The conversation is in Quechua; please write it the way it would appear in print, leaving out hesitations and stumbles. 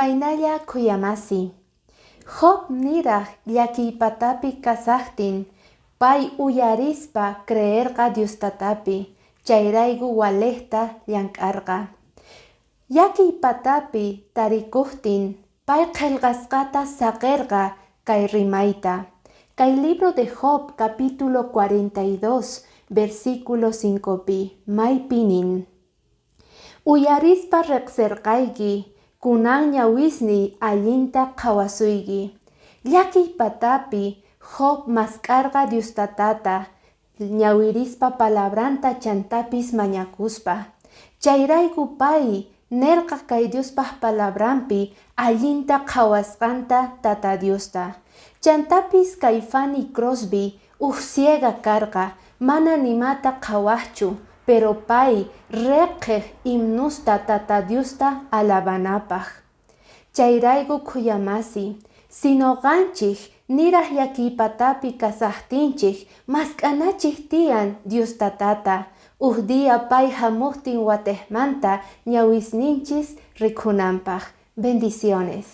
Imaynalla khuyamasi. Job niraj llakiy patapi kasajtin, pay uyarispa creerqa Diostatapi, chayrayku walejta llank'arqa. Llakiy patapi tarikojtin, pay qhelqasqata saqerqa kay rimayta. Kay libro de Job capítulo 42, versículo 5pi, maypi nin: Uyarispa rejserqayki, kunan ñawisniy allinta qhawasuyki. Llakiy patapi Job mask'arqa Diostatata, ñawirispa palabranta chantapis mañakuspa. Chayrayku pay nerqa kay Diospaj palabranpi allinta qhawasqanta Tata Diosta. Chantapis kay Fanny Crosby uj ciega karqa, mana nimata qhawajchu, pero pay reqej himnusta Tata Diosta alabanapaj. Chayrayku khuyamasi, si noqanchej niraj llakiy patapi kasajtinchej, mask'anachej tiyan Dios Tatata, uj día pay jamojtin watejmanta ñawisninchis rikhunanpaj. Bendiciones.